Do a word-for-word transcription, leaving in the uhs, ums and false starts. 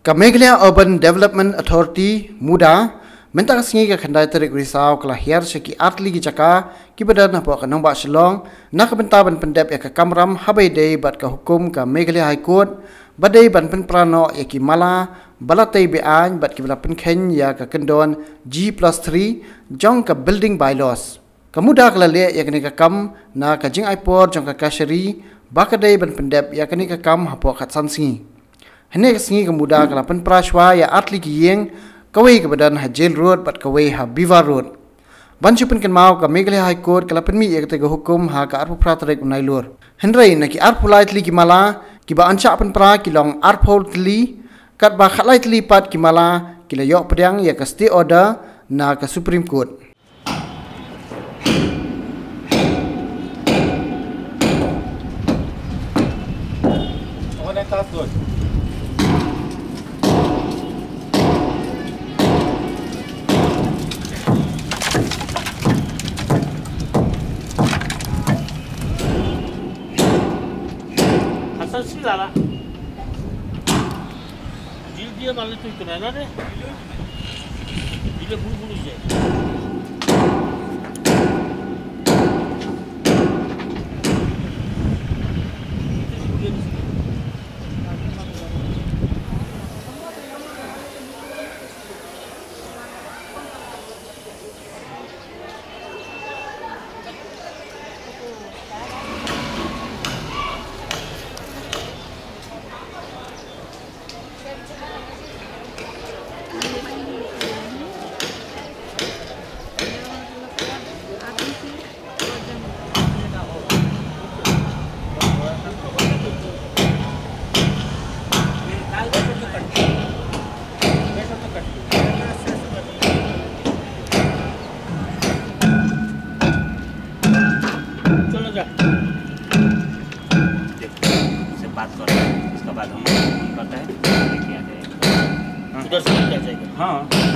Ka Meghalaya Urban Development Authority, muda, mynta ka sngi ka khyndai tarik Risaw ka la hiar sha ki artylli ki jaka kiba don hapoh ka nongbah Shillong na ka bynta ban pyndep ïa ka kamram haba ïadei bad ka hukum ka Meghalaya High Court ba dei ban pynpra noh ïa ki mala ba la tei be-aiñ bad kiba la pynkheiñ ïa ka kyndon G plus three jong ka Building Bylaws. Ka muda ka la leh ïa kane ka kam na ka jingai por jong ka kashari ba ka dei ban pyndep ïa kane ka kam hapoh khatsan sngi. Hynne ka sngi ka muda ka la pynpra shuwa ïa artylli ki ïing, kawei kaba don ha Jail Road bad kawei ha Beaver Road. Ban shu pynkynmaw, ka Meghalaya High Court ka la pynmih ïa kata ka hukum ha ka arphew phra tarik u Nailur. Hynrei na ki arphew lai tylli ki mala kiba yn shah pynpra ki long arphew tylli, katba khatlai tylli pat ki mala ki la ïoh pdiang ïa ka stay order na ka Supreme Court. Hasan sila la. Jil dia malu tu kena na deh. Bila bulu-bulu je. चलो जा। से बात करते हैं, उसके बाद हम फोन करते हैं, लेके आ जाएगा। हाँ। उधर से लेके आ जाएगा। हाँ।